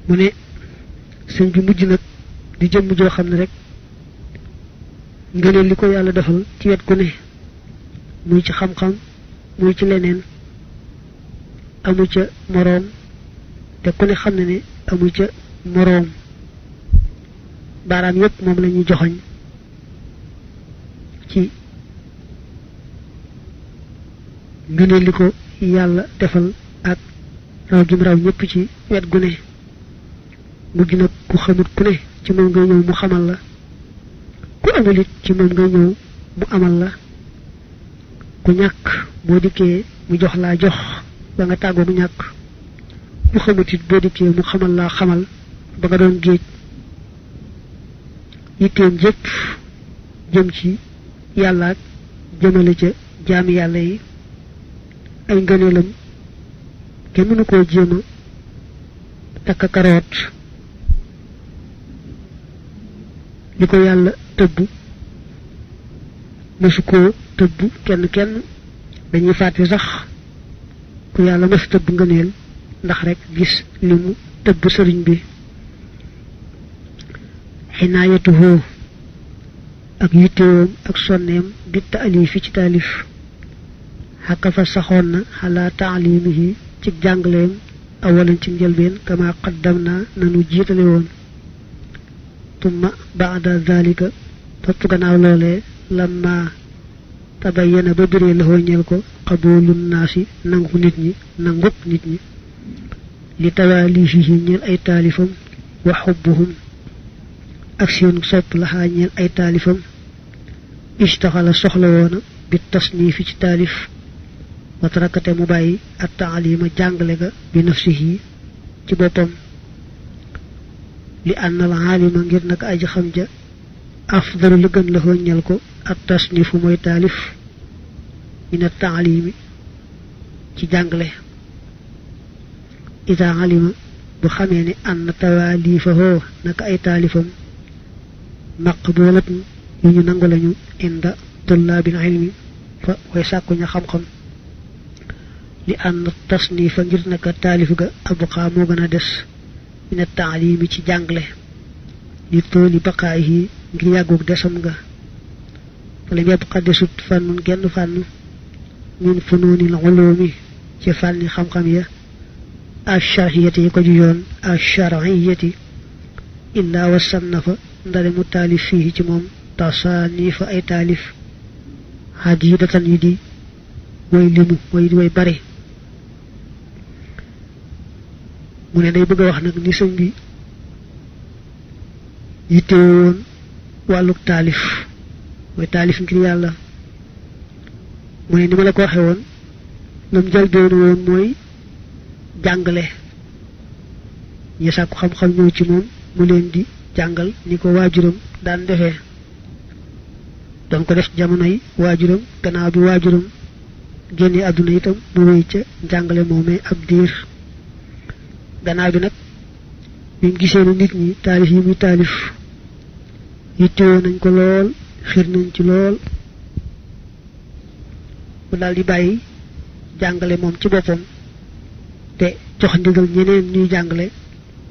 mu ne sëñ bi mujj nag di jëmm joo xam ne rek ngëneel li ko yàlla defal ci wet gu ne muy ci xam-xam muy ci leneen amu ca moroom te ku ne xam ne ne amu ca moroom baaraam yépp moom la ñuy joxoñ ci ngëneel li ko yàlla defal ak raw gim raw ñépp ci wet gu ne mujj nag ku xamut ku ne ci moom ngay ñëw mu xamal la ku amul it ci moom ngay ñëw mu amal la ku ñàkk boo dikkee mu jox laa jox ba nga tàggoo mu ñàkk ku xamut it boo dikkee mu xamal laa xamal ba nga doon géej yitteem jépp jëm ci yàlla ak jëmale ca jaami yàlla yi ay ngëneelam kenn mënu koo jéema takk karoot li ko yàlla tëbb mësu koo tëbb kenn dañuy fàtte sax ku yàlla mës tëbb ngëneel ndax rek gis li mu tëbb sëriñ bi xinaayatuhu ak yittewoom ak sonneem bi taalifi ci taalif xakka fa saxoon na xalaa taalimihi ci jàngaleem awalan ci njëlbeen kama qaddam naa nanu jiitale woon tumma baada dalika topp gannaaw loolee lamma tabayyana ba biree laxoo ñel ko qaboolun naasi nangu nit ñi nangub nit ñi li tawaalifihi ñeel ay taalifam wa xubbuhum ak seen sopp laxaa ñeel ay taalifam istaxala soxla woona bi tasniifi ci taalif wa tarakate mu bàyyi at taalima jàngale ga bi nafsihi ci boppam li ànnal aalima ngir naka aji xam ja afdalu la gën la ñal ko at tasniifu mooy taalif min at taalimi ci jàngale ida alima bu xamee ne ànn tawaalifahoo naka ay taalifam maqbulatun yu ñu nangu lañu inda tullaabil ilmi fa way sàkku ña xam-xam li ànn tasniifa ngir naka taalif ga abqaa moo gën a des min at taalimi ci jàngale li tooli baqaayihi ngir yàggug desam nga wala yabqa desut fànnun genn fànn min funuunil ulumi ci fànni xam-xam ya asharhiyati yi ko ju yoon asharhiyati illaa wa sannafa ndale mu taalif fii ci moom tasaanifa ay taalif hadidatan yi di way limu way bare mu ne day bëgg a wax nag ni sëñ bi yittewoo woon wàlluk taalif mooy taalif ngir yàlla mu ne ni ma la ko waxe woon lam jëlbeen woon mooy jàngale ñi sàkku xam-xam ñëw ci moom mu leen di jàngal ni ko waajuram daan defee doon ko def jamonoy waajuram gannaaw bi waajuram génne àdduna itam mu wéy ca jàngale moomee ab diir gannaaw bi nag bi mu gisee ne nit ñi taalif yi muy taalif yittewoo nañ ko lool xiir nañ ci lool mu daal di bàyyi jàngale moom ci boppam te jox ndigal ñeneen ñuy jàngale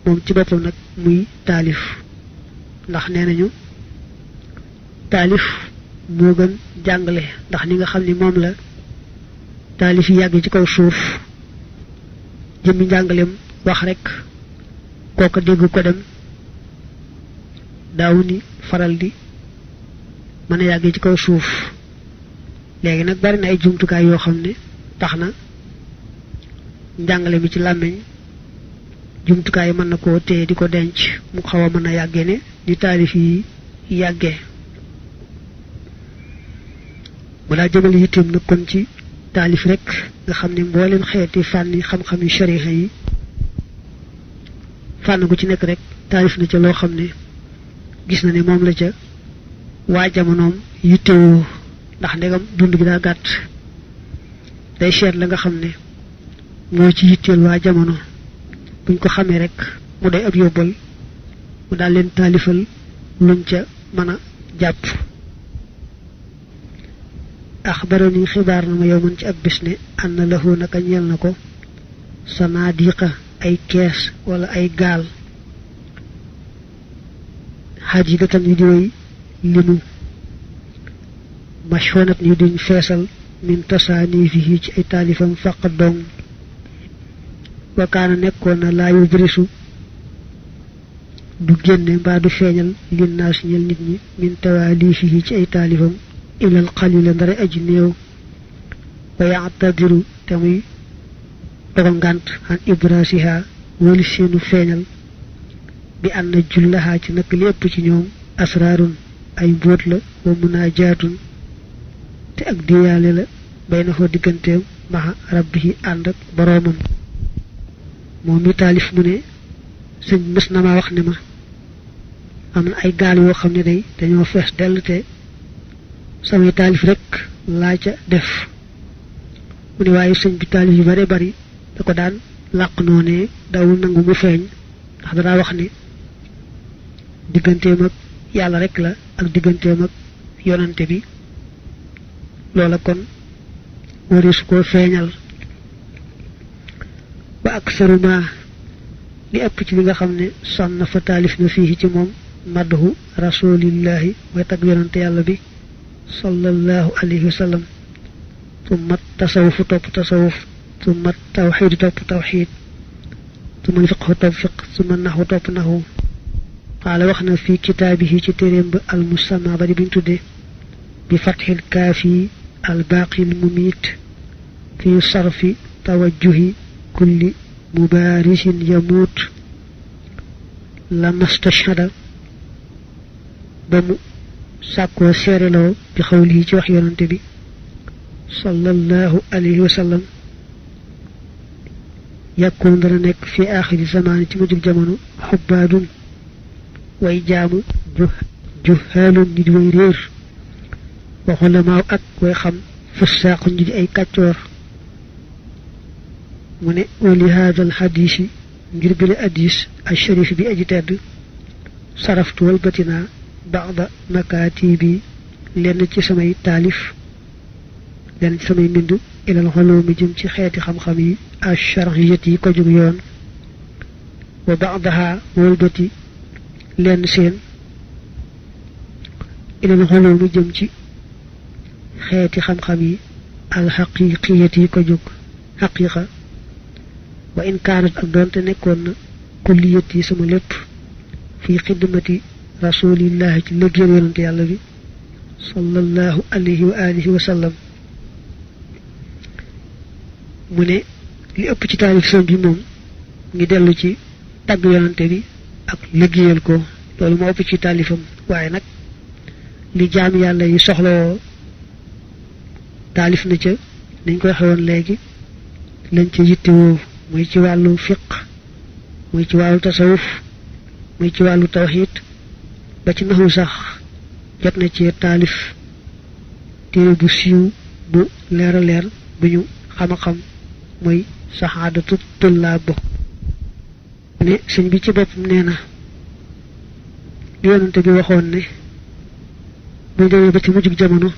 moom ci boppam nag muy taalif ndax nee nañu taalif moo gën jàngale ndax ni nga xam ni moom la taalif yi yàgg ci kaw suuf jëmmi njàngaleem wax rek kooka dégg ko dem daawu ni faral di mën a yàgg ci kaw suuf léegi nag bari na ay jumtukaay yoo xam ne tax na njàngale mi ci làmmiñ jumtukaay mën na koo téye di ko denc mu xaw a mën a yàggee ne di taalif yi yàggee mu daa jëmale yitteem nag kon ci taalif rek nga xam ne mboolem xeeti fànni xam-xam yu shariha yi fànn gu ci nekk rek taalif na ca loo xam ne gis na ne moom la ca waa jamonoom yittewoo ndax ndegam dund gi daa gàtt day seet la nga xam ne moo ci yitteel waa jamono buñ ko xamee rek mu day ab yóbbal mu daal leen taalifal luñ ca mën a jàpp axbarani xibaar na ma yow man ci ab bis ne ànd na lahu naka ñeel na ko sanaadiqa ay kees wala ay gaal xaajidatan yu di way limu mashhonat yu duñ feesal min tasaanifihi ci ay taalifam faqat dong wa kaana nekkoon na laa yu birisu du génne mbaa du feeñal linnaas ñel nit ñi min tawaalifihi ci ay taalifam ilal qalila ndare aji néew wa yaatadiru te muy dogal ngànt an ibrasiha wali seenu feeñal bi ànd jullaha ci nak lépp ci ñoom asraarun ay mbóot la wa munaajaatun te ak diyaale la bay na foo digganteem maxa rabbihi ànd ak boroomam moom mi taalif mu ne sëñ mës na ma wax ne ma am na ay gaal yoo xam ne day dañoo fees dell te samay taalif rek laa ca def mu ne waaye sëñ bi taalif yu bare bari da ko daan làq noonee dawul nangu mu feeñ ndax danaa wax ne digganteem ak yàlla rek la ak digganteem ak yonante bi loola kon warisu koo feeñal wa aksaru ma li ëpp ci li nga xam ne sànn fa taalif na fii ci moom madhu rasulillahi mooy tag yonante yàlla bi sallallahu alayhi wa sallam tumma tasawufu topp tasawuf tumma tawxiid topp tawxiid tumma fiqhu topp fiq tumma naxwu topp naxwu qaala wax na fii kitaabihi ci téeréem ba al musamma ba di biñ tuddee bi fatxil kaafi al baaqil mumiit fi sarfi tawajjuhi kulli mubaarisin yamuut la mastashhada ba mu sàkkoo seereloo bi xawli ci wax yonante bi sallallahu alayhi wa sallam yàkkoon dana nekk fi aaxiri zamaani ci mujjug jamono xubbaadun way jaamu juhaalun ñi di way réer wa xulamaaw ak way xam fussaaqu ñi di ay kàccoor mu ne wali haadal xadiisi ngir bile hadiis al sharif bi aji tedd saraftu walbatina ba'da makaatibi lenn ci samay taalif lenn ci samay mbind ilal xulumi jëm ci xeeti xam-xam yi ashar'iyat yi ko jóg yoon wa ba'daha walbati lenn seen ilal xulumi jëm ci xeeti xam-xam yi alxaqiqiyat yi ko jóg xaqiqa wa in kaanat ak doonte nekkoon na kulliyat yi sama lépp fi xidmati rasulillahi ci liggéeyal yonante yàlla bi sallallahu alayhi wa alihi wa sallam mu ne li ëpp ci taalif sëñ bi moom ngi dellu ci tagg yonante bi ak liggéeyal ko loolu moo ëpp ci taalifam waaye nag li jaam yàlla yi soxlawoo taalif na ca dañ koy xewoon léegi lañ ca yittewoo muy ci wàllu fiq muy ci wàllu tasawuf muy ci wàllu tawxiid ba ci naxu sax jot na ci taalif téere bu siiw bu leer a leer bu ñu xam-xam muy saxaadatu tullaab ne sëñ bi ci boppam nee na li yonante bi waxoon ne buy demee ba ci mujjug jamono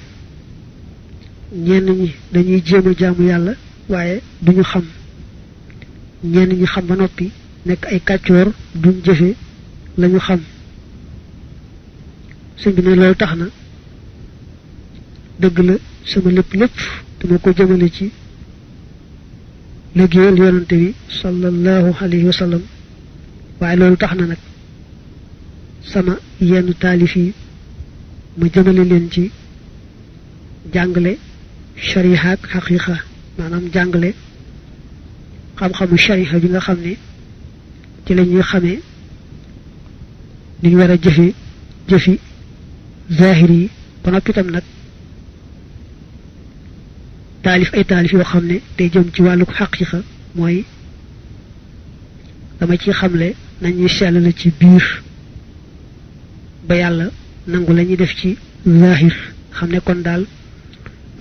ñenn ñi dañuy jéem a jaamu yàlla waaye duñu xam ñenn ñi xam ba noppi nekk ay kàccoor duñ jëfe lañu xam sëñ bi ne loolu tax na dëgg la sama lépp dama ko jëmale ci liggéeyal yonante bi sallallahu alayhi wa sallam waaye loolu tax na nag sama yenn taalif yi ma jëmale leen ci jàngale shariha ak xaqiqa maanaam jàngale xam-xamu shariha bi nga xam ne ci la ñuy xamee ni ñu war a jëfi zahir yi ba noppi itam nag taalif ay taalif yoo xam ne day jëm ci wàllu xaqiqa mooy dama ci xamle nañuy sell la ci biir ba yàlla nangu la ñuy def ci zahir xam ne kon daal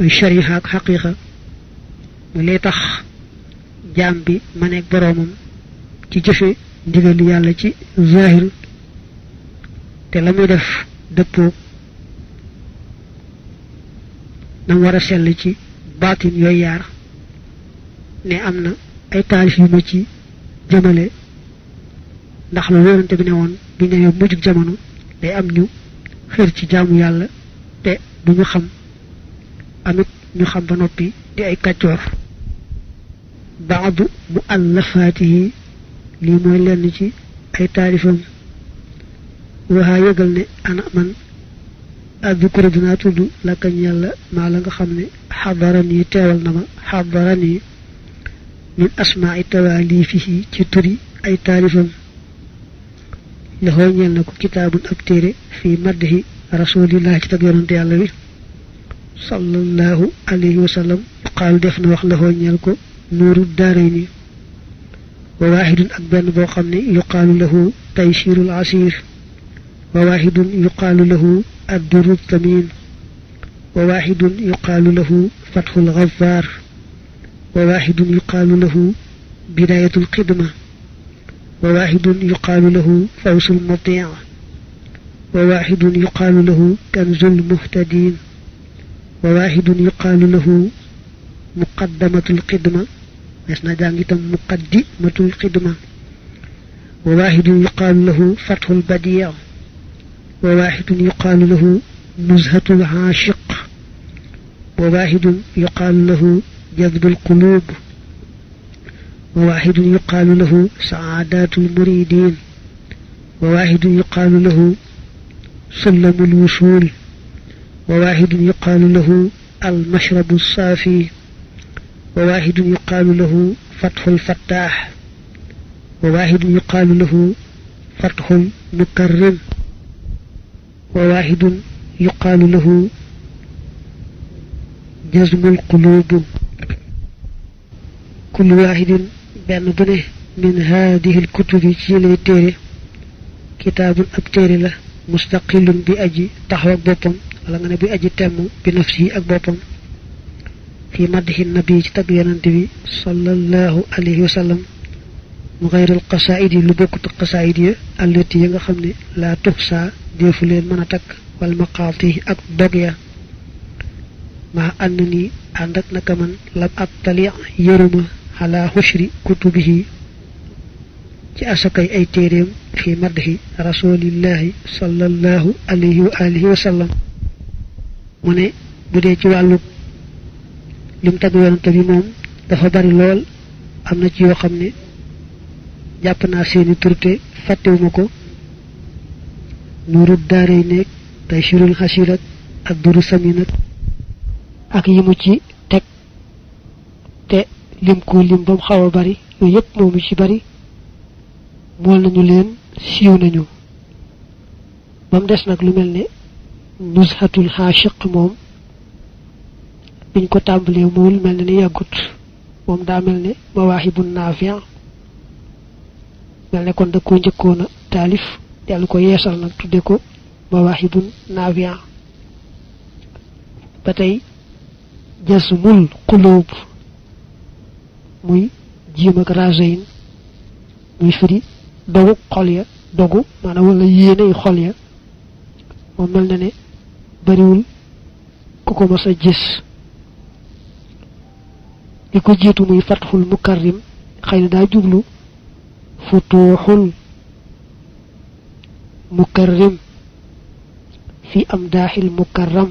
shariha ak xaqiqa mu lay tax jaam bi ma nekk boroomam ci jëfe ndigal yàlla ci zahir te la muy def dëppoo nam war a sell ci baatin yooyu yaar ne am na ay taalif yu ma ci jëmale ndax la yonante bi ne woon bu ñëwee mujjug jamono day am ñu xër ci jaamu yàlla te duñu xam amit ñu xam ba noppi di ay kàccoor baadu muallafaatihi lii mooy lenn ci ay taalifam waxaa yëgal ne ana man addukura dinaa tudd lakañ yàlla maa la nga xam ne xadarani teewal na ma xadarani min asmaa tawaalifihi ci turi ay taalifam laxoo ñeel na ko kitaabun ab téere fii maddihi rasulillahi ci tag yonante yàlla wi sallallahu alayhi wa sallam yuqaalu def na wax laxoo ñeel ko nuuru daarayni wa waahidun ak benn boo xam ne yuqaalu lahu taysirul asir wa waahidun yuqaalu lahu adduru tamin wa waahidun yuqaalu lahu fathul ghaffar wa waahidun yuqaalu lahu bidayatul xidma wa waahidun yuqaalu lahu fawsul mutii wa waahidun yuqaalu lahu kanzul muhtadin wa waahidun yuqaalu lahu muqaddamatul xidma des na jàng itam muqaddimatul xidma wa waahidun yuqaalu lahu fathul badii wa waahidun yuqaalu lahu nuzhatul aashiq wa waahidun yuqaalu lahu jadbul quluub wa waahidun yuqaalu lahu saadatul muridin wa waahidun yuqaalu lahu sullamul wusuul wa waahidun yuqaalu lahu al mashrabu saafi wa waahidun yuqaalu lahu fathul fattaax wa waahidun yuqaalu lahu fathul mukarrim wa waahidun yuqaalu lahu jazmul quluub kullu waahidin benn bu ne min haadihi l kutubi ci lay téere kitaabun ab téere la mustaqilun bi aji taxaw ak boppam wala nga ne bi aji temm bi nafsihi ak boppam fi madhi nabi ci tagg yonante bi sallallahu alayhi wa sallam mu xayral qasaid yi lu bokkut qasaid ya allati ya nga xam ne laa tuxsa deefu leen mën a takk wal maqaati ak dog ya maa ànd ni ànd ak naka man lam ab tali yëruma ala xushri kutubihi ci asakay ay téeréem fi madhi rasulillahi sallallahu alayhi wa alihi wa sallam mu ne bu dee ci wàllu lim tagg yonante bi moom dafa bari lool am na ci yoo xam ne jàpp naa seeni turte fàttewuma ko nuuru daaray nekk tey shirul xasirat ak duru saminat ak yi mu ci teg te lim ko lim ba mu xaw a bari yooyu yëpp moomu ci bari mool nañu leen siiw nañu ba mu des nag lu mel ne nuzhatul xaashiq moom biñ ko tàmbalee moom mel ne ni yàggut moom daa mel ne mawaahibun naafi' mel ne kon da koo njëkkoon a taalif dellu ko yeesal nag tudde ko mawaahibun naafi' ba tey jasmul quluub muy jiim ak rajayn muy firi dogu xol ya dogu maanaam wala yéeney xol ya moom mel na ne bariwul ku ko mas a gis li ko jiitu muy fathul mukarrim xëy na daa jublu futuuxul mukarrim fi am daaxil mukarram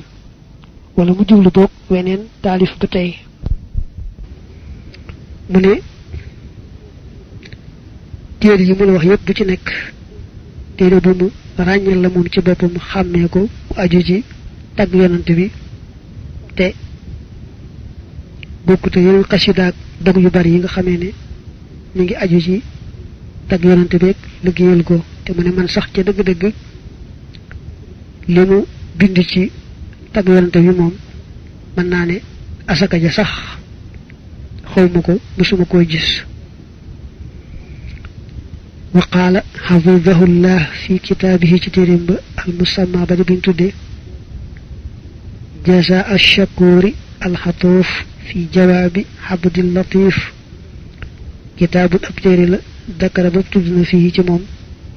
wala mu jublu boog weneen taalif ba tey mu ne téere yi mu la wax yépp bu ci nekk téere bu mu ràññal la moom ci boppam xàmmee ko mu aju ci tagg yonante bi te bokkute yeneen xasida ak dog yu bari yi nga xamee ne mi ngi aju ci tagg yonante beeg liggéeyal ko te mu ne man sax ca dëgg-dëgg li mu bind ci tagg yonante bi moom mën naa ne asaka ja sax xawma ko musuma koy gis wa qaala xafidahullah fi kitaabihi ci téeréem ba al musamma ba di buñ tuddee jaza ash-shakuri alxatuuf fi jawaabi abdil latif kitaabun ab téere la dakara ba tudd na fii ci moom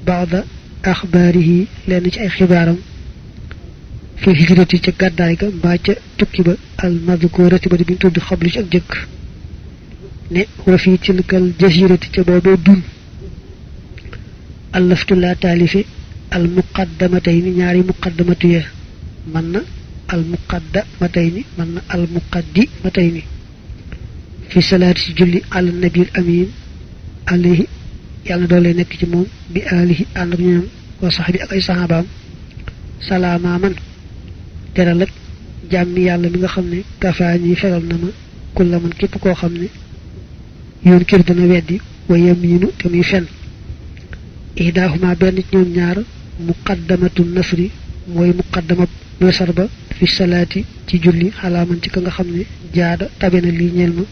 baada axbaarihi lenn ci ay xibaaram fi hijrati ca gàddaay ga mbaa ca tukki ba al madkurati ba di buñ tudd xablu ci ak jëkk ne wa fii tilkal jasirati ca boobee dun allaftu laa taalife al muqaddamatayni ñaari muqaddamatu ya man na al muqaddamatayni man na al muqaddimatayni fi salaati ci julli ala nabil amin alayhi yàlla doole nekk ci moom bi alihi ànd ak ñoom wa sahbi ak ay sahabaam salaama man teral ak jàmmi yàlla mi nga xam ne kafaañi fegal na ma kulla man képp koo xam ne yoon kër dana weddi wa yaminu te muy fen ihdaahuma benn ci ñoom ñaar muqaddamatu nasri mooy muqaddama nasar ba fi salaati ci julli xalaa man ci ka nga xam ne jaada tabe na lii ñeel ma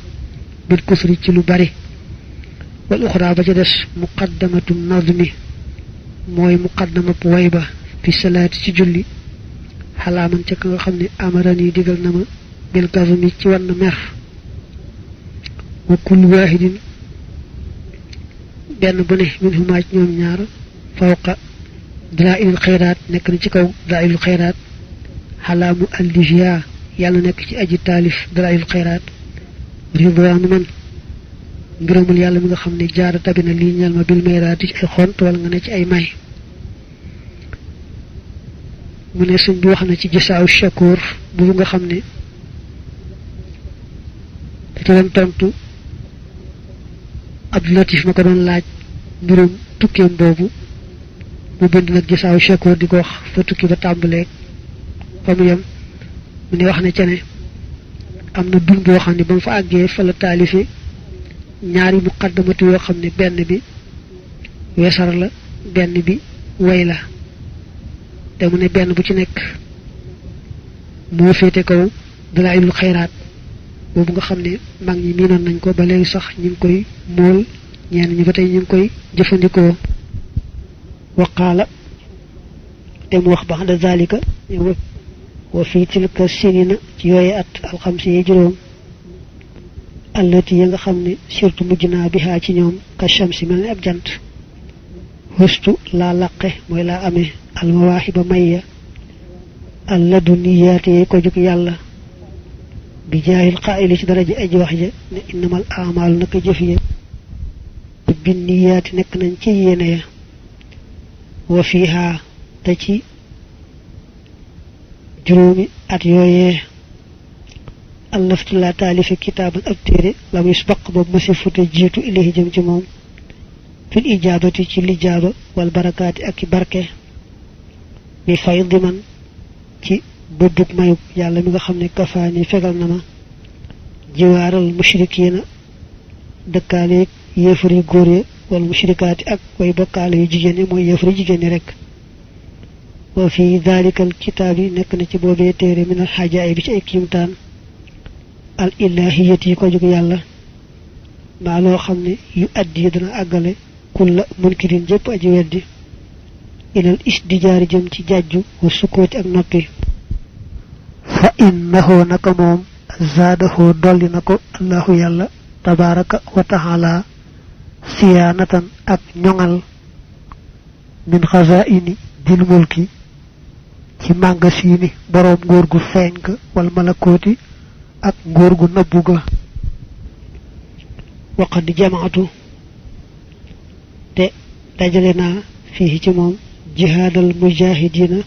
bil kusri ci lu bari wal uxra ba ca des muqaddamatu nazmi mooy muqaddama way ba fi salaati ci julli xalaa man ci ka nga xam ne amarani digal na ma bil gazmi ci wann mer wa kullu waahidin benn bu ne min huma ci ñoom ñaar fawqa dalaa'ilul xayraat nekk na ci kaw dalaa'ilul xayraat xalaamu allifiya yàlla nekk ci aji taalif dalaa'ilul xayraat ridwaanu man ngërëmul yàlla mi nga xam ne jaara tabina lii ñeel ma bil mayraati ci ay xont wala nga ne ci ay may mu ne sëñ bi wax na ci gisaaw shakur bu nga xam ne da ci doon tontu Abdou Latif ma ko doon laaj mbirum tukkeem boobu mu bind nag gisaaw shakur di ko wax fa tukki ba tàmbalee fa mu yem mu ne wax na ca ne am na dun boo xam ne ba mu fa àggee fa la taalife ñaari muqaddamatu yoo xam ne benn bi weesar la benn bi way la te mu ne benn bu ci nekk moo féete kaw dalaa'ilul xayraat boobu nga xam ne mag ñi miinoon nañ ko ba léegi sax ñu ngi koy mool ñenn ñi ba tey ñu ngi koy jëfandikoo waqaala te mu wax ba'da zalika wa fii tilka sinina ci yooye at alxamsi yi juróom allati ya nga xam ne surtout mujj naa bihaa ci ñoom ka shamsi mel ni ab jant hustu laa laqe mooy laa amee almawaahiba mayya alladuniyaati yey ko jóg yàlla bi jaahil qaa'ili ci daraja aji wax ja ne innamal a'maalu naka jëf ya binniyaati nekk nañ ci yéene ya wa fiihaa te ci juróomi at yooyee allaftu laa taalife kitaaban ab téere la muy sbaq boobu ma si fute jiitu ilahi jëm ci moom fil ijaabati ci lijaaba wal barakaati ak i barke bi faydi man ci bëbbug mayub yàlla mi nga xam ne kafaani fegal na ma jiwaaral mushrikiina dëkkaaleeg yéefar yu góor ya wal mushrikaati ak way bokkaale yu jigéen ñi mooy yéefar yu jigéen ñi rek wa fi dalikal kitaab yi nekk na ci boobee téere min al xaajaay bi ci ay kiimtaan al ilahiyat yi ko jóg yàlla maa loo xam ne yu addi dana àggale kulla munkirin jëpp aji weddi ilal isdijaari jëm ci jàjju wa sukkooti ak noppi fa innahu naka moom zaadahu dolli na ko allahu yàlla tabaraka wa taala siyaanatan ak ñoŋal min xazaini dil mulki ci màngasiini boroom ngóor gu feeñ ga wal malakooti ak ngóor gu nëbbu ga waqad jamaatu te dajale naa fii ci moom jihaadal mujaahidiina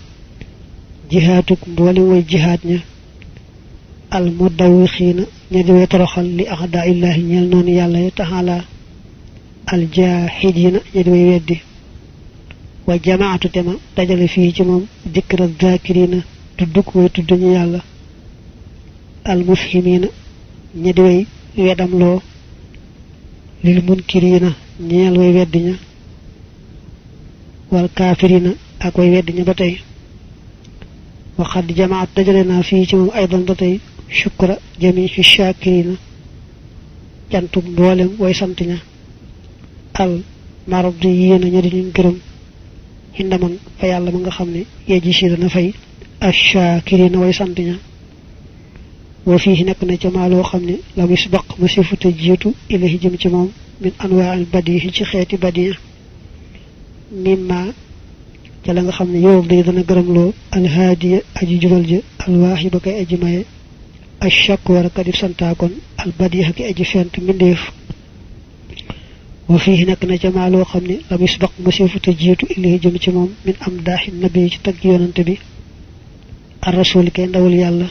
jihaatuk mboole way jihaad ña al mudawixiina ña di way toroxal li ahdaa illaahi ñeel noonu yàlla ya taxalaa al jaahidiina ña di way weddi wa jamaatu te ma dajale fii ci moom dikra zaakiriina tudduk way tudd ñu yàlla al mufhimiina ña di way wedamloo lil munkiriina ñeel way weddi ña wal kaafiriina ak way weddi ña ba tey waxad jamaat dajale naa fii ci moom aydan ba tey shukra jamihi shaakiriina cantug mboolem way sant ña al mardiyiina ña di ñu gërëm xindaman fa yàlla ma nga xam ne yeji si dana fay ashaakiriina way sant ña wa fii nekk na ca maa loo xam ne la misbaq ma sifute jiitu ilahi jëm ci moom min anwaa al badihi ci xeeti badiya mimma ca la nga xam ne yow day dana gërëmloo alhaadiya aji jubal ja alwaahiba kay aji maye ashakwara kadib santaakon albadiha ki aji fent mbindeef wa fihi nak na ca maa loo xam ne lam yusbaq masifuta jiitu ilayhi jëm ci moom min am daaxi nabi ci tagg yonante bi ar rasul kay ndawul yàlla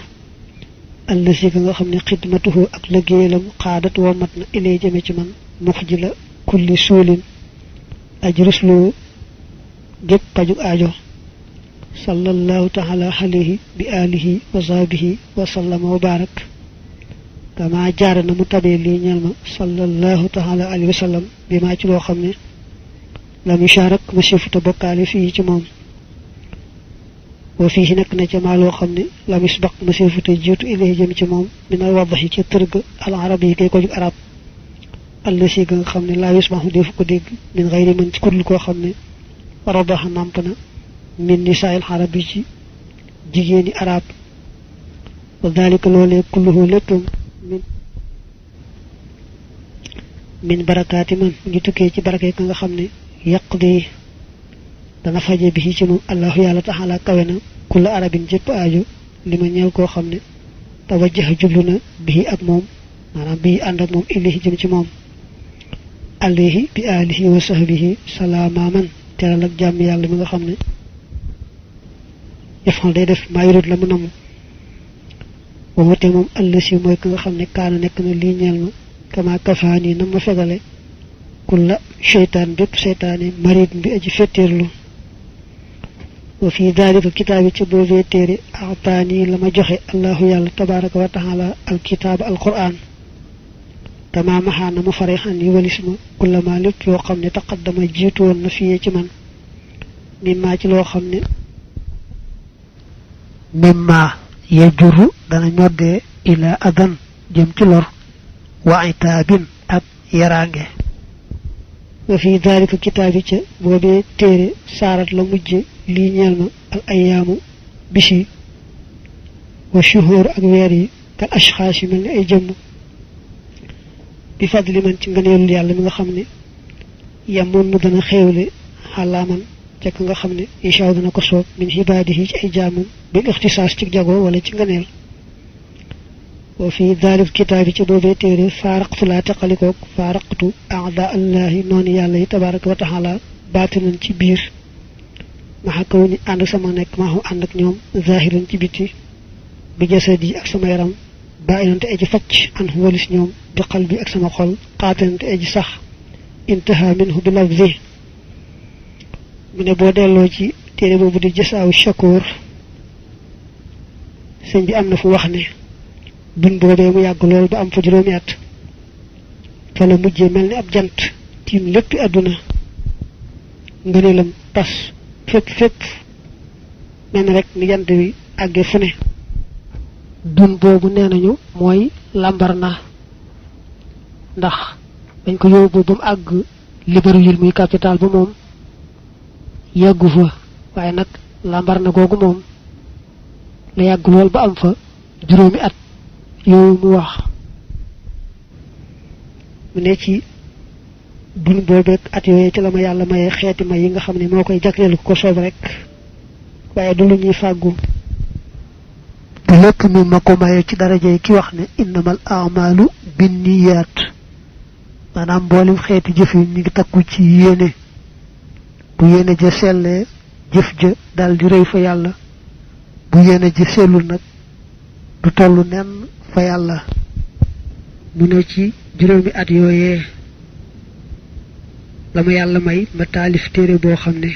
allasi ka nga xam ne xidmatuhu ak liggéeyalam xaadat wa mat na ilayhi jëme ci man mux ji la kulli suulin aj ruslu gépp pajug aajo sallallahu taala alayhi bi alihi wa sahbihi wa sallama wa barak kama jaara na mu tabee lii ñeel ma sallallahu taala alayhi wa sallam bi maa ci loo xam ne lam yusharak masifuta bokkaale fii ci moom wa fii nekk na ca maa loo xam ne lam yusbaq masifuta jiitu ilayhi jëm ci moom min al wadaxi ca tërg al arab yi kay ko jug arab allasi ga nga xam ne laa yusmaxu defu ko dégg min xayri man ci kudul koo xam ne rabaxa nàmp na min nisaa'il arab yi ci jigéeni arab wa dalika loolee kulluhu léppam min barakaati man ngi tukkee ci barake ka nga xam ne yaqdi dana faje bi ci moom allahu yàlla taxala kawe na kulla arabin jëpp aajo li ma ñeel koo xam ne tawajjaha jublu na bii ak moom maanaam bii ànd ak moom ilayhi jëm ci moom alayhi bi alihi wa sahbihi salaama man teral ak jàmm yàlla mi nga xam ne yafal day def maa yurid la mu namu woote moom allasi mooy ka nga xam ne kaana nekk na lii ñeel ma kama kafaani na ma fegale kulla seytaan bépp seytaane marid bi aji fetteerlu wa fi dalika kitaabi ca boobee téere ataani la ma joxe allahu yàlla tabaraka wa taala alkitaaba alquran kama maxaana mu fare xan yi walis ma kulla ma lépp loo xam ne taqaddama jiitu woon na fiyee ci man mimma ci loo xam ne mimma yajuru dana ñoddee ila adan jëm ci lor wa itaabin ak yaraange wa fi dalika kitaabi ca boobee téere saarat la mujje lii ñeel ma al ayaamu bisi wa shuhur ak weer yi kal ashxaas yi mel ni ay jëmm bi fadli man ci ngëneelul yàlla mi nga xam ne yamoon mu dana xéewle xalaaman ca ka nga xam ne incha dana ko soob min xibaadihi ci ay jaamam bil ixtisaas ci jago wala ci ngëneel wa fi daalika kitaabi ca boobee téere faaraqtu laa teqalikoog faaraqtu aada allahi noonu yàlla yi tabaraka wa taala baatinan ci biir maxa kaw ni ànd sama nekk maaxu ànd ak ñoom zahiran ci biti bi jasadi ak sama yaram ba inante aji facc an walis ñoom bi qalbi ak sama xol qaatilante aji sax intaha minhu bi lafzi mu ne boo delloo ci téere boobu di jasaawu shakoor sëñ bi am na fu wax ne dun boobee mu yàgg lool ba am fa juróomi at fa la mujjee mel ni ab jant tiim léppi àdduna ngëneelam tas fépp mel ni rek ni jant bi àggee fu ne dun boobu nee nañu mooy lambar na ndax dañ ko yóbbu ba mu àgg Libreville muy capital ba moom yàggu fa waaye nag lambar na googu moom la yàgg lool ba am fa juróomi at yooyu mu wax mu ne ci dun boobeeg at yooyu ci la ma yàlla maye xeeti may yi nga xam ne moo koy jagleelu ko soob rek waaye du lu ñuy fàggu te lépp mi ma ko maye ci daraja yi ki wax ne innamal a'malu binniyaat maanaam mboolem xeeti jëf yi ñu ngi takku ci yéene bu yéene ja sellee jëf ja dal di rëy fa yàlla bu yéene ja sellul nag du tollu nenn fa yàlla mu ne ci juróomi at yooyee la ma yàlla may ma taalif téere boo xam ne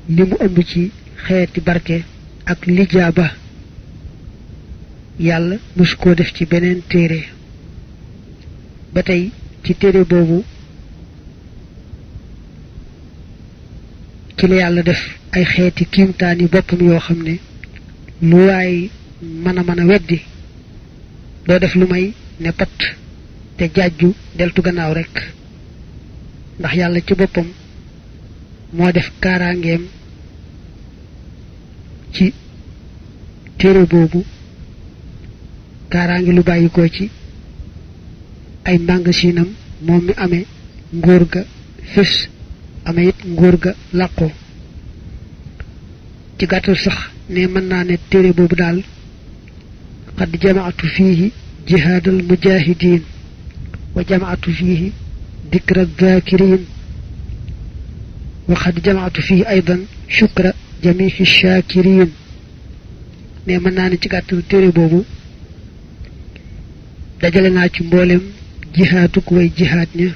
li mu ëmb ci xeeti barke ak lijaaba yàlla mosu koo def ci beneen téere ba tey ci téere boobu ci la yàlla def ay xeeti kiimtaani boppam yoo xam ne lu waay mën a weddi doo def lu may ne pat te jaaju deltu gannaaw rek ndax yàlla ci boppam moo def kaaraangeem ci téere boobu kaaraange lu bàyyikoo ci ay mbàngasinam moom mi amee ngóor ga fés amee it ngóor ga làqoo ci gàttal sax ne mën naa ne téere boobu daal qad jamaatu fiihi jihaadal mujaahidiin wa jamaatu fiihi ذكر الذاكرين وقد جمعت فيه أيضا شكر جميع الشاكرين ne mën naa ne ci gàttal téere boobu dajale naa ci mboolem jihaaduk way jihaad ña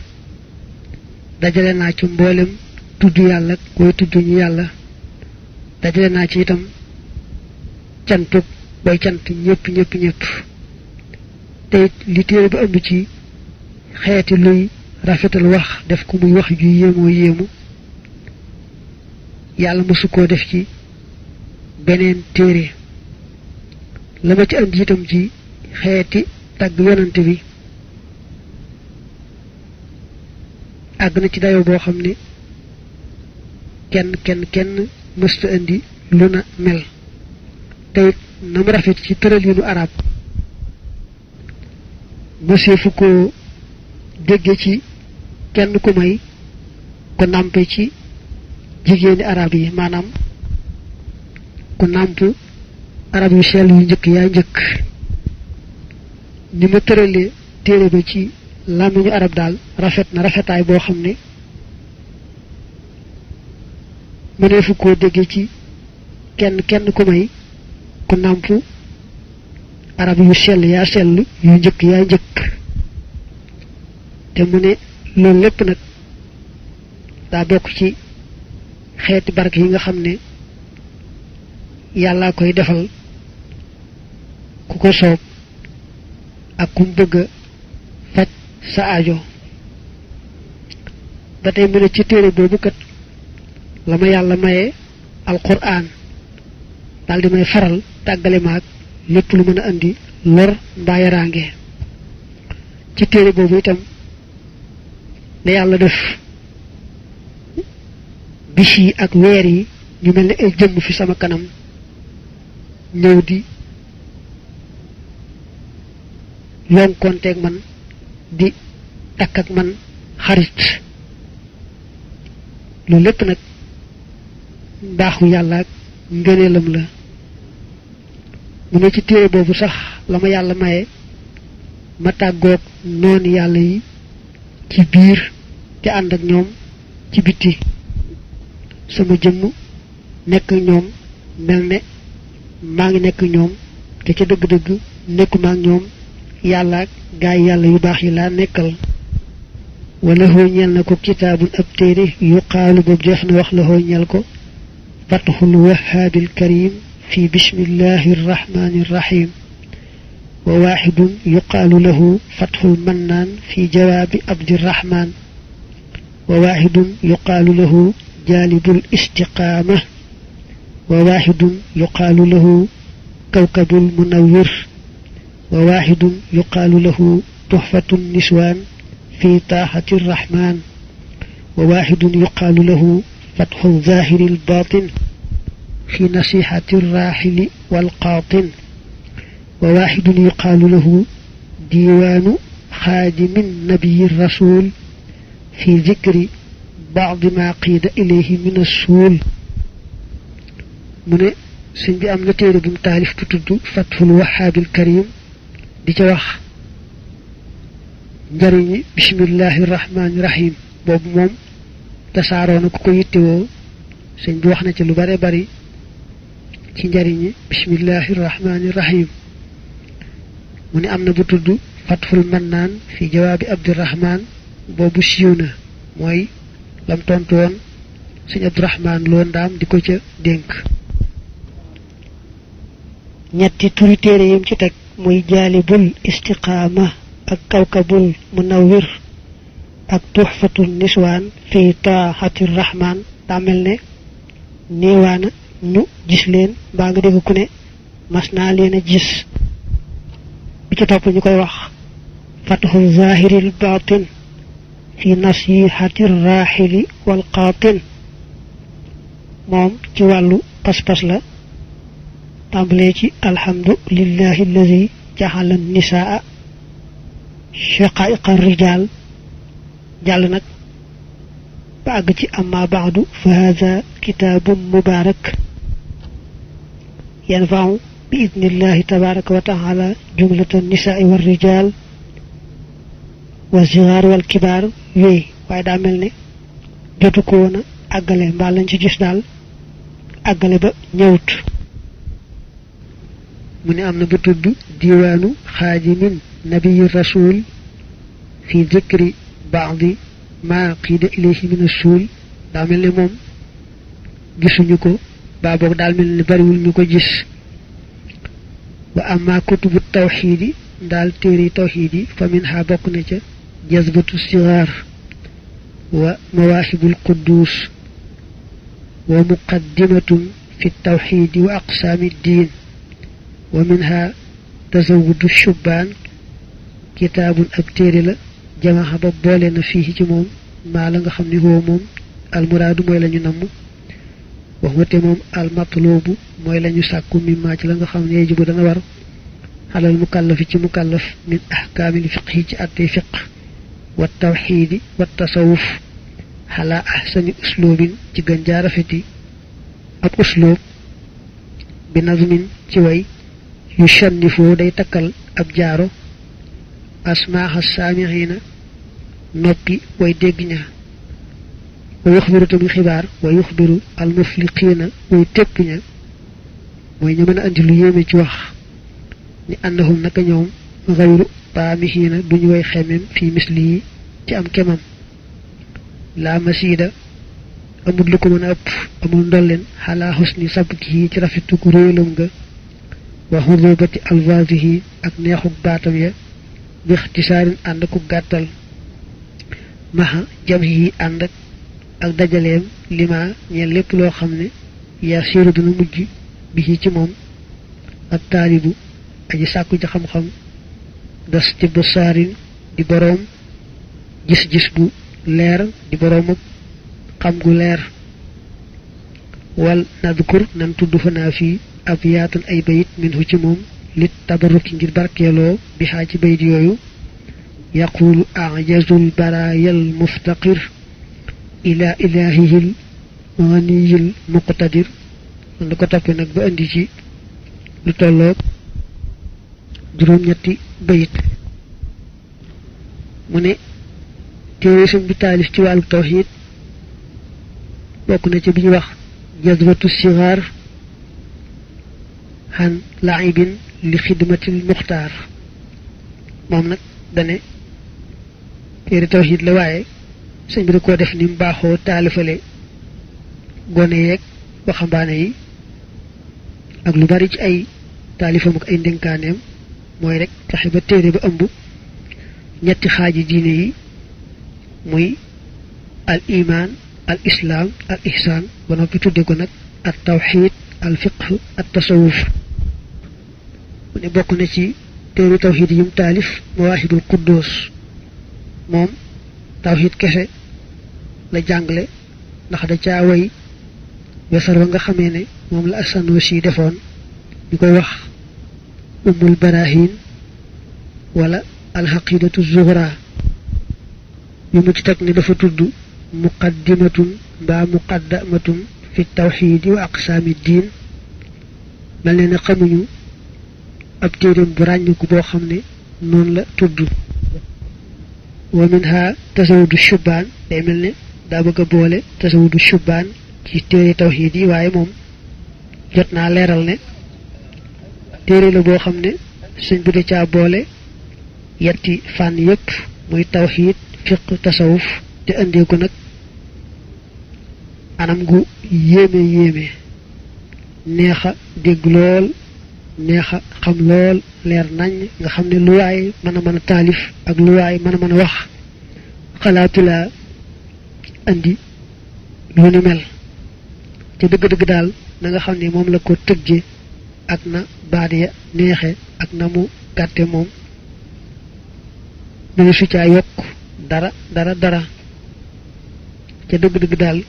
dajale naa ci mboolem tudd yàlla koy tudd ñu yàlla dajale naa ci itam cantuk way cant ñëpp ñëpp ñëpp te li téere bi ëmb ci xeeti luy rafetal wax def ko muy wax ju yéemoo yéemu yàlla mësu koo def ci beneen téere la ma ci andi itam ci xeeti tagg yonante bi àgg na ci dayo boo xam ne kenn mësta andi lu na mel te na mu rafet ci tëralinu arab mëseefu ko dégge ci kenn ku may ko nàmpe ci jigéeni arab yi maanaam ku nàmp arab yu sell yu njëkk yaa njëkk ni ma tëralee téere ba ci làmmiñu arab daal rafet na rafetaay boo xam ne mëneefu koo dégge ci kenn ku may ku nàmp arab yu sell yaa sell yu njëkk yaa njëkk te mu ne loolu lépp nag daa bokk ci xeeti barke yi nga xam ne yàllaa koy defal ku ko soob ak kum bëgg a faj sa aajo ba tey mu ne ci téere boobu kat la ma yàlla maye alquran daal di may faral tàggale maag lépp lu mën a andi lor mbaa yaraange ci téere boobu itam la yàlla def bis yi ak weer yi ñu mel ne ay jëmm fi sama kanam ñëw di lonkonteeg man di takk ak man xarit loolu lépp nag mbaaxu yàlla ak ngëneelam la mu ne ci téere boobu sax la ma yàlla maye ma tàggoog noonu yàlla yi ci biir te ànd ak ñoom ci bitti sama jëmm nekk ñoom mel ne maa ngi nekk ñoom te ca dëgg-dëgg nekkuma ak ñoom yàlla ak gaay yàlla yu baax yi laa nekkal wala hoo ñeel na ko kitaabun ab téere yuqaalu boobu jox na wax la hoo ñeel ko fatxul wahaabil karim fi bismillahi irrahmani irrahim wa waaxidun yuqaalu lahu fatxul mannaan fi jawaabi abdirahman wa waaxidun yuqaalu lahu jaalibul istiqaama wa waaxidun yuqaalu lahu kawkabul munawwir wa waaxidun yuqaalu lahu tuxfatu niswaan fi taaxati irrahman wa waaxidun yuqaalu lahu fatxu zaahiri albaatin fi nasihati irraaxili walqaatin wa waaxidun yuqaalu lahu diiwaanu xaadimi nabiyi rasul fi dikri baadi ma qiida ilayhi min assuul mu ne sëñ bi am na téere bu mu taalif bu tudd fatxul wahaabil karim di ca wax njariñi bismillahi rahmaani rahim boobu moom tasaaroo na ku ko yittewoo sëñ bi wax na ci lu bare bari ci njariñi bismillahi rahmaani rahim mu ne am na bu tudd fatxul mannaan fi jawaabi abdirahman boobu siiw na mooy lam tontu woon sëñ abdirahman loo ndaam di ko ca dénk ñetti turi téere yim ci teg muy jaalibul istiqaama ak kawkabul munawwir ak tuxfatul niswaan fi taaxati rahman daa mel ne néewaana ñu gis leen mbaa nga dégg ku ne mas naa leen a gis bi ci topp ñu koy wax fatxu zahiril baatin fi nasihati raaxili wal qaatin moom ci wàllu pas-pas la tàmbalee ci alhamdu lillahi alladi jaxala nisaa shaqaiqa rijaal jàll nag ba àgg ci amma baadu fa hada kitaabun mubaarak yanfau bi idnillahi tabaraka wa taala jumlata nisaai wa rijaal wa sigaar wal kibaar wéy waaye daa mel ne jotu ko woon a àggale mbaa lañ ci gis daal àggale ba ñëwut mu ne am na bu tudd diwaanu xaajimin nabiyi rasul fi dikri baadi ma qiida ilayhi min asul daa mel ne moom gisuñu ko baa boog daal mel ne bariwul ñu ko gis wa amma kutubu tawxiidi daal téere tawxiid yi fa min ha bokk na ca jazbatu sigaar wa mawaahibul quddus wa muqaddimatun fi tawxiidi wa aqsaami diin wa minha tazawudu shubbaan kitaabun ab téere la jamaxa ba boole na fii ci moom maa la nga xam ne woo moom almuraadu mooy la ñu namm wax wate moom almatloobu mooy la ñu sàkku mi maa ci la nga xam ne yajibu dana war xalal mukallafi ci mukallaf min ahkaamil fiqhi ci attey fiq wa tawxiidi wa tasawuf xalaa ahsani usluubin ci gën jaa rafeti ab usluub bi nazmin ci way yu shannifoo day takkal ab jaaro asmaaxa saamixiina noppi way dégg ña wa yuxbiru tamit xibaar wa yuxbiru almufliqiina way tépp ña mooy ñu mën a andi lu yéeme ci wax ni annahum naka ñoom xayru taamixiina duñu way xemem fii misli yi ci am kemam laa masiida amul lu ko mën a ëpp amul ndolleen xalaa xusni sabkihi ci rafetu ku réelam nga wa xudubati alvaasihi ak neexuk baatam ya bi ixtisaarin ànd ku gàttal maxa jam yi ànd ak dajaleem lima ñeen lépp loo xam ne yaa siiru dina mujj bi ci moom ak taalibu aji sàkku ci xam-xam das ci basaarin di boroom gis-gis bu leer di boroom ak xam gu leer wal nadkur nan tudd fanaa fii ab yaatan ay bayit minhu ci moom lit tabarruki ngir barkeeloo bi xaa ci bayit yooyu yaqulu ajazul barayal muftaqir ila ilahihil ganiyil muqtadir lu ko toppee nag ba indi ci lu tolloog juróom-ñetti bayit mu ne téere sëñ bi taalif ci wàllu tawxiid bokk na ci bi ñu wax jazbatu sigaar xan laibin li xidmatil muxtaar moom nag dane téere tawxiid la waaye sëñ bi da koo def ni mu baaxoo taalifale gone yeeg waxambaane yi ak lu bari ci ay taalifam ak ay ndénkaaneem mooy rek fexe ba téere ba ëmb ñetti xaaji diine yi muy al iman al islaam al ihsaan ba noppi tudde ko nag at tawxiid al fiqh at tasawuf mu ne bokk na ci téere tawxiid yim taalif mawaahibul quddus moom tawxiid kese la jàngale ndax da caa way wesar wa nga xamee ne moom la As-Sanusi defoon ñu koy wax ummul barahin wala alxaqidatu zuhra yu mu ci teg ne dafa tudd muqaddimatun mbaa muqaddamatun fi tawxiidi wa aqsaami diin mel ne xamuñu ab téeréem bu ràññiku boo xam ne noonu la tudd wa minha tasawudu shubbaan day mel ne daa bëgg a boole tasawudu shubbaan ci téere tawxiid yi waaye moom jot naa leeral ne téere la boo xam ne sëñ bi da caa boole yetti fànn yépp muy tawxiid fiq tasawuf te indee ko nag anam gu yéeme neexa dégg lool neexa xam lool leer nañ nga xam ne lu waay mën a taalif ak lu waay mën a wax xalaatu laa andi lu ni mel te dëgg-dëgg daal na nga xam ne moom la ko tëgge ak na baat ya neexe ak na mu gàtte moom mu su caa yokk dara te dëgg-dëgg daal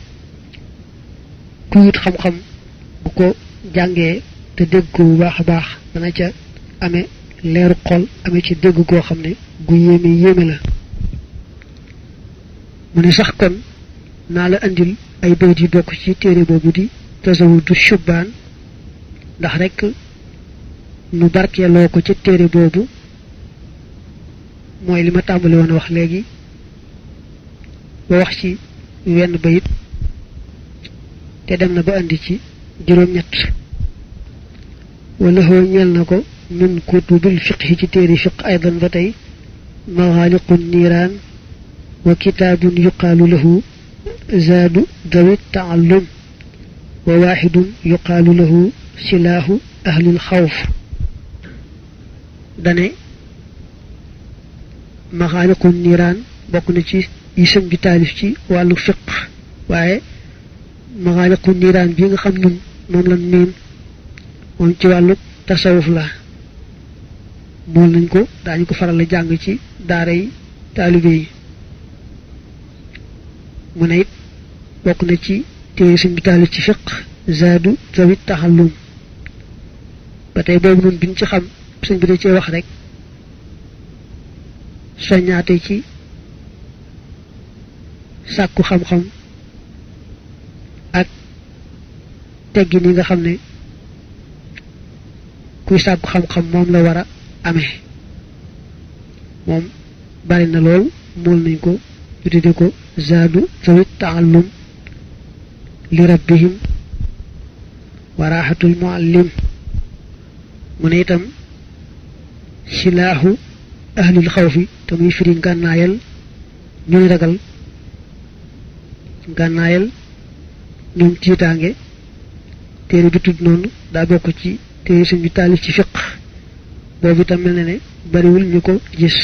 ku wut xam-xam bu ko jàngee te dégg ko bu baax a baax dana ca amee leeru xol amee ci dégg koo xam ne gu yéeme la mu ne sax kon naa la andil ay bayt yu bokk ci téere boobu di tasawudu shubbaan ndax rek nu barkeeloo ko ci téere boobu mooy li ma tàmbali woon wax léegi ba wax ci wenn bayit te dem na ba andi ci juróom-ñett wala hoo ñeel na ko min kutubil fiqhi ci téeri fiq aydan ba tey maxaaliqu niiraan wa kitaabun yuqaalu lahu zaadu dawi taallum wa waaxidun yuqaalu lahu silaahu ahlil xawf dane maxaaliqu niiraan bokk na ci yi sëñ bi taalif ci wàllu fiq waaye maxaaliqu niiraan bi nga xam nun moom lan miin moom ci wàllu tasawuf la mool nañ ko daañu ko faral a jàng ci daara yi taalibe yi mu ne it bokk na ci téere sëñ bi taalif ci fiq zaadu zawit taxallum ba tey boobu noonu biñ ci xam sëñ bi da cee wax rek soññaate ci sàkku xam-xam ak teggi ni nga xam ne kuy sàkku xam-xam moom la war a amee moom bari na lool mool nañ ko ñu tudde ko zaadu zawit taallum li rabbihim wa raaxatul muallim mu ne itam silaahu ahlil xawfi te muy firi ngànnaayal ñuy ragal ngànnaayal ñoom tiitaange téere bi tudd noonu daa bokk ci téere sëñ bi taalif ci fiq boobu itam mel na ne bariwul ñu ko gis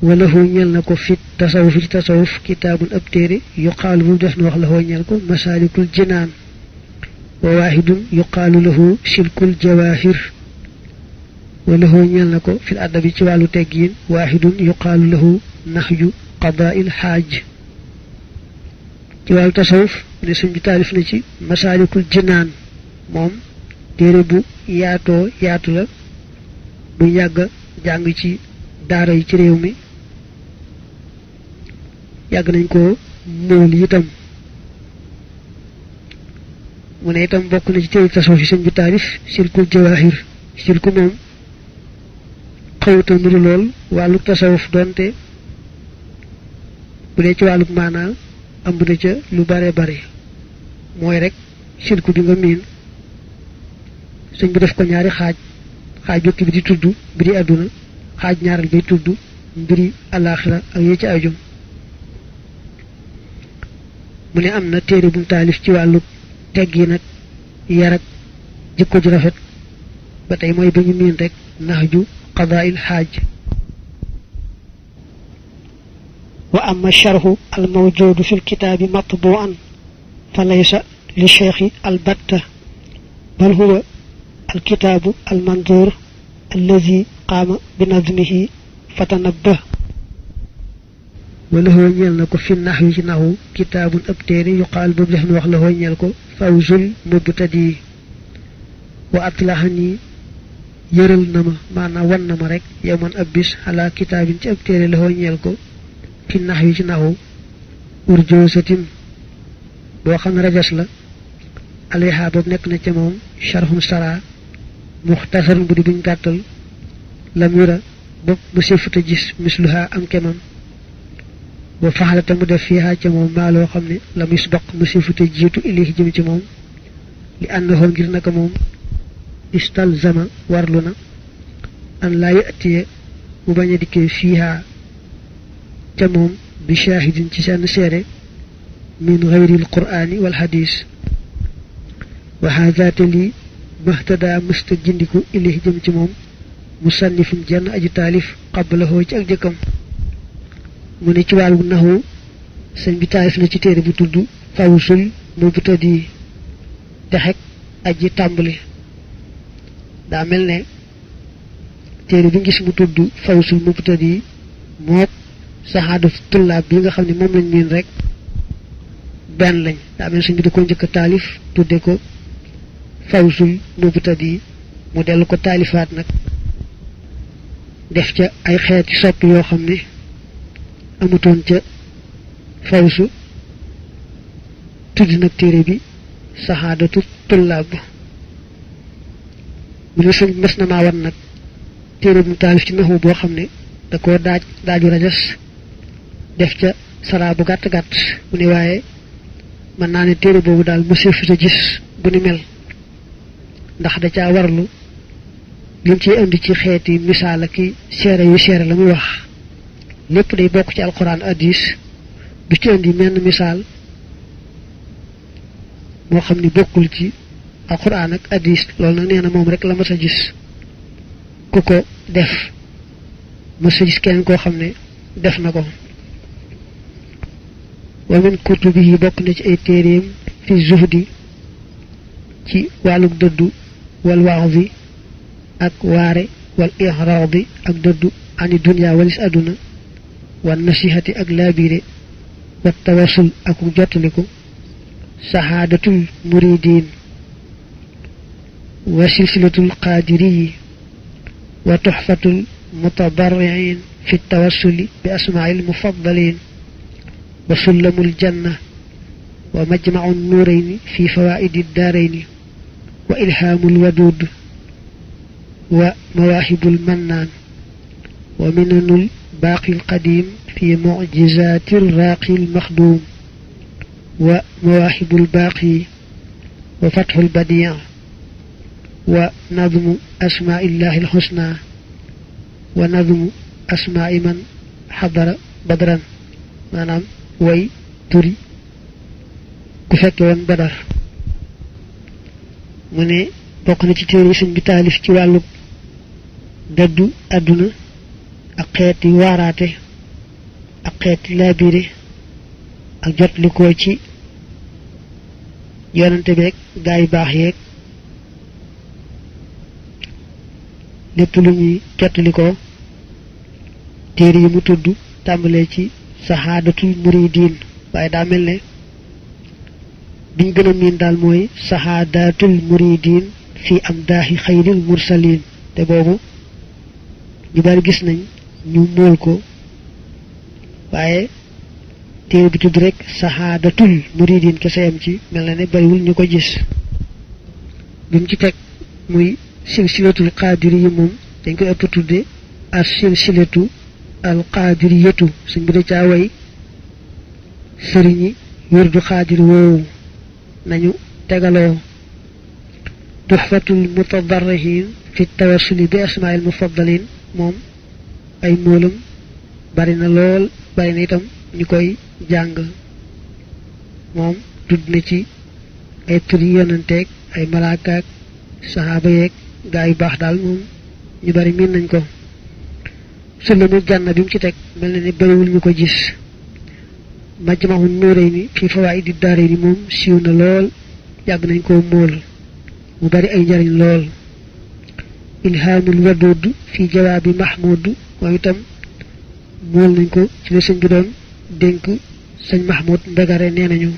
wala hoo ñeel na ko fit tasawuf ci tasawuf kitaabun ab téere yuqaalu bu def na wax la hoo ñeel ko masaalikul jinaan wa waahidun yuqaalu lahu silkul jawaahir wala hoo ñeel na ko fil adabi ci wàllu teggiin waahidun yuqaalu lahu naxju qadaa'il xaaj ci wàllu tasawuf ne sëñ bi taalif na ci masaalikul jinaan moom téere bu yaatoo yaatu la bu yàgg jàng ci daara yi ci réew mi yàgg nañ ko mool itam mu ne itam bokk na ci téere tasawuf yi sëñ bi taalif silkul jawaahir silku moom xawuta nuru lool wàllu tasawuf doonte bu dee ci wàllu maanaa ëmb na ca lu bare bare mooy rek silku bi nga miin sëñ bi def ko ñaari xaaj xaaj jokk bi di tudd mbiri àdduna xaaj ñaaral bay tudd mbiri alaaxira ak yi ci ajum mu ne am na téere bu mu taalif ci wàllu teggi nag yar ak jikko ju rafet ba tey mooy ba ñu miin rek naxju qadaa'il xaaj wa amma sharhu al mawjudu fi lkitaabi matbu'an fa laysa li cheikhi albatta bal huwa الكتاب المنظور الذي قام بنظمه فتنبه وله ñeel na ko fi naxwi ci naxu kitaabun ab téere yuqaal boobu def na wax la hoo ñeel ko fawzul mubtadi wa atlaxani yëral na ma maanaam wan na ma rek yow man ab bis ala kitaabin ci ab téere la hoo ñeel ko fi naxwi ci naxu urjoosatin boo xam ne rajas la alayha boobu nekk na ca moom sharhum sara muxtasar bu di buñ gàttal lam yura bopp mu sifuta gis misluha am kemam wa faxalata mu def fiiha ca moom maa loo xam ne la misbaq mu sifuta jiitu ilayhi jëm ci moom li àndoxoo ngir naka moom istalzama warlu na an laa yatiye mu bañ a dikkee fiiha ca moom bi shaahidin ci seen seere min gayril quraani wal xadiis wa haadaate lii mahtada mësta gindiku ilayhi jëm ci moom musannifun jenn aji taalif qablahu ci ak jëkkam mu ne ci wàllu naxu sëñ bi taalif na ci téere bu tudd fawsul mubtadi texeg aji tàmbali daa mel ne téere bi ngis mu tudd fawsul mubtadi mook saxaadatu tullaab bi nga xam ne moom lañ miin rek benn lañ daa mel sëñ bi da ko njëkk a taalif tudde ko fawsul mubtadi mu dellu ko taalifaat nag def ca ay xeeti soppi yoo xam ne amutoon ca fawsu tudd nag téere bi saxaadatu tullaab mu ne sëñ mes na maa wan nag téere bu mu taalif ci naxu boo xam ne da koo daaju rajas def ca sara bu gàtt gàtt mu ne waaye mën naa ne téere boobu daal monsieur fi gis bu ni mel ndax da caa warlu lim ci indi ci xeeti misaal ak seere yu seere la muy wax lépp day bokk ci alquran hadis du ci indi menn misaal moo xam ni bokkul ci alquran ak hadis loolu nag nee na moom rek la mas a gis ku ko def mas a gis keneen koo xam ne def na ko wa min kutubihi bokk na ci ay téeréem fi zuhdi ci wàlluk dëddu wal wa'zi ak waare wal i'raadi ak dëddu ani dunya walis aduna wan nasihati ak laabire wa tawassul ak jottaliku sahaadatul muridin wa silsilatul qaadiriyi wa tuhfatul mutadarriin fi tawassuli bi asmaa'il mufaddalin wa sullamul janna wa majma'un nuurayni fi fawaa'idi daarayni wa ilhaamul waduud wa mawaahibul mannaan wa minanul baaqil qadiim fi mu'jizaatir raaqil maxduum wa mawaahibul baaqi wa fathul badii' wa nadmu asmaa'illaahil husnaa wa nadmu asmaa'i man xadara badran maanaam way turi ku fekke woon badar mu ne bokk na ci téere yi sëñ bi taalif ci wàllu dëddu àdduna ak xeeti waaraate ak xeeti laabire ak jotlikoo ci yonante beeg gaa yu baax yeeg lépp lu ñuy jotlikoo téere yi mu tudd tàmbalee ci sahaadatul muridin waaye daa mel ne biñ gën a miin daal mooy sahaadatul muridin fi am daaxi xayril mursalin te boobu ñu bari gis nañ ñu mool ko waaye téere bi tudd rek sahaadatul muridin kese yam ci mel na ne bariwul ñu ko gis bi mu ci teg muy silsilatul qaadiri yi moom dañ koy ëpp tudde as silsilatu al qaadiriyatu suñ bi da caa way sëriñi wirdu xaadir woowu nañu tegaloo tuhfatul mutadarrihin fi tawassuli bi asmaa'il mufaddalin moom ay moolam bari na lool bari na itam ñu koy jàng moom tudd na ci ay turi yonanteeg ay malaakaak saxaaba yeeg gaa yu baax daal moom ñu bari miin nañ ko sullamul janna bi mu ci teg mel na ne bariwul ñu ko gis majma'un nuurayni fi fawaa'idi daarayni moom siiw na lool yàgg nañ koo mool mu bari ay njariñ lool ilhaamul waduud fi jawaabi mahmud moom itam mool nañ ko ci la sëñ bi doon dénk sëñ mahmud mbegare nee nañu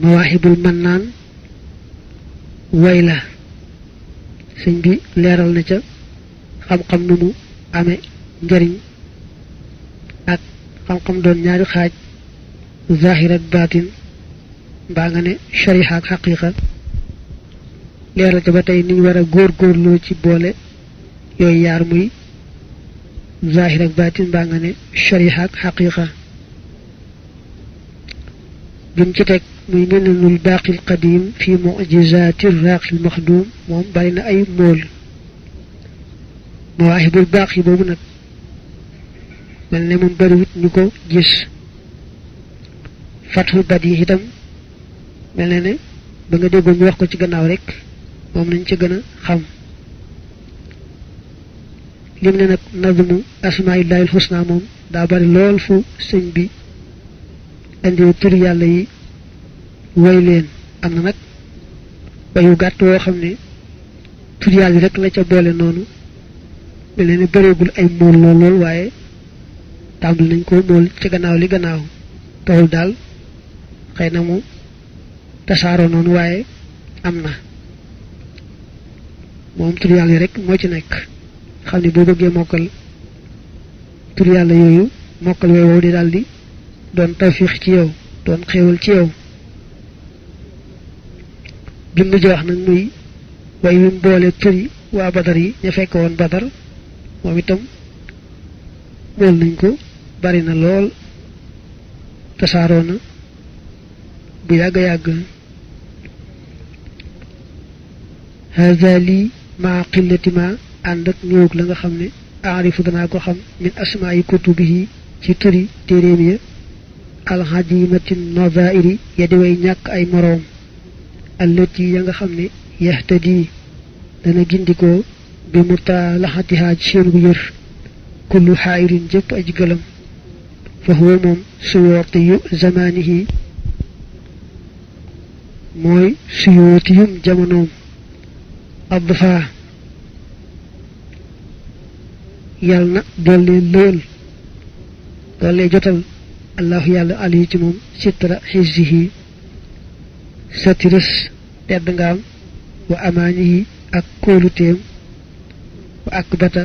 mawaahibul mannaan way la sëñ bi leeral na ca xam-xam nu mu amee njariñ ak xam-xam doon ñaari xaaj zahir ak baatin mbaa nga ne shariha ak xaqiqa leeral ca ba tey niñ war a góorgóorloo ci boole yooyu yaar muy zahir ak baatin mbaa nga ne shariha ak xaqiqa bim ci teg muy minanul baaqil qadim fi mu'jizatir raaqil maxdum moom bari na ay mool mawaahibul baaqi boobu nag mel ne moom bariwut ñu ko gis fathul badi itam mel ne ba nga déggoon ñu wax ko ci gannaaw rek moom nañ ca gën a xam lim ne nag nazmu asmaa'illahil husna moom daa bari lool fu sëñ bi indi turi yàlla yi woy leen am na nag wayu gàtt woo xam ne turi yàlla yi rek la ca boole noonu mel ne bëreegul ay mool lool lool waaye tàmbali nañ ko mool ci gannaaw li gannaaw taxul daal xëy na mu tasaaroo noonu waaye am na moom tur yàlla yi rek moo ci nekk xam ne boo bëggee mokkal tur yàlla yooyu mokkal way wow di daal di doon tawfiix ci yow doon xéewal ci yow bi mu mujj wax nag muy way wi mu boole turi waa badar yi ña fekk woon badar moom itam mool nañ ko bari na lool tasaaroo na bu yàgg yàgg hada lii maa qillati ma ànd ak ñëwug la nga xam ne aarifu danaa ko xam min asmaa'i kutubihi ci turi téeréem ya alxadimati nadairi ya di way ñàkk ay moroom allati ya nga xam ne yahtadi dana gindikoo bi mutalaxatihaa ci seen gu yër kullu xaayirin jëpp aji gëlam fa huwa moom suyootiyu zamanihi mooy suyootiyum jamonoom adfa yàlla na doole lël doole jotal allahu yàlla ali ci moom sitra xizzihi satiris tedd ngaam wa amaanihi ak kóoluteem wa akbata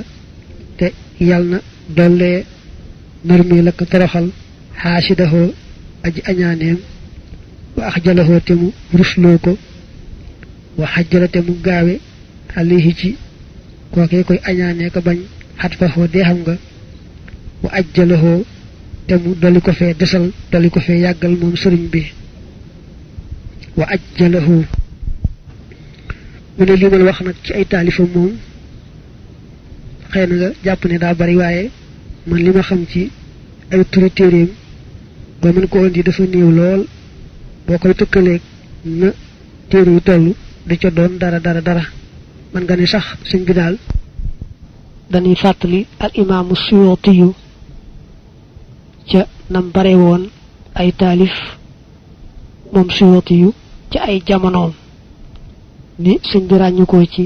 te yàlla na doole nërmee la ko toroxal xaasidahoo aji añaaneem wa axjalahoo te mu rusloo ko wa xajjala te mu gaawe alayhi ci kookee koy añaanee ko bañ xat fahoo dee xam nga wa ajjalahoo te mu dolli ko fee desal dolli ko fee yàggal moom sëriñ bi wa ajjalahoo mu ne li ma wax nag ci ay taalifam moom xëy na nga jàpp ne daa bari waaye man li ma xam ci ay turi téeréem ba mën ko indi dafa néew lool boo koy tëkkaleeg na téere yi toll di ca doon dara man nga ne sax sëñ bi daal dañuy fàttali al imaamu Suyuutiyu ca nam bare woon ay taalif moom Suyuutiyu ca ay jamonoom ni sëñ bi ràññu ko ci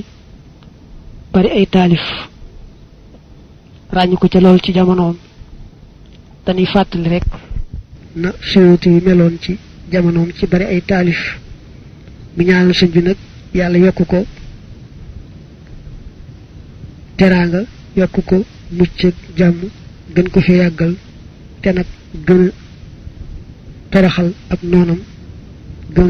bari ay taalif ràññu ko ca lool ci jamonoom dañuy fàttali rek na Suyuutiyu meloon ci jamonoom ci bari ay taalif mu ñaanal sëñ bi nag yàlla yokk ko teraanga yokk ko mucc ak jàmm gën ko fi yàggal te nag gën a toroxal ab noonam gën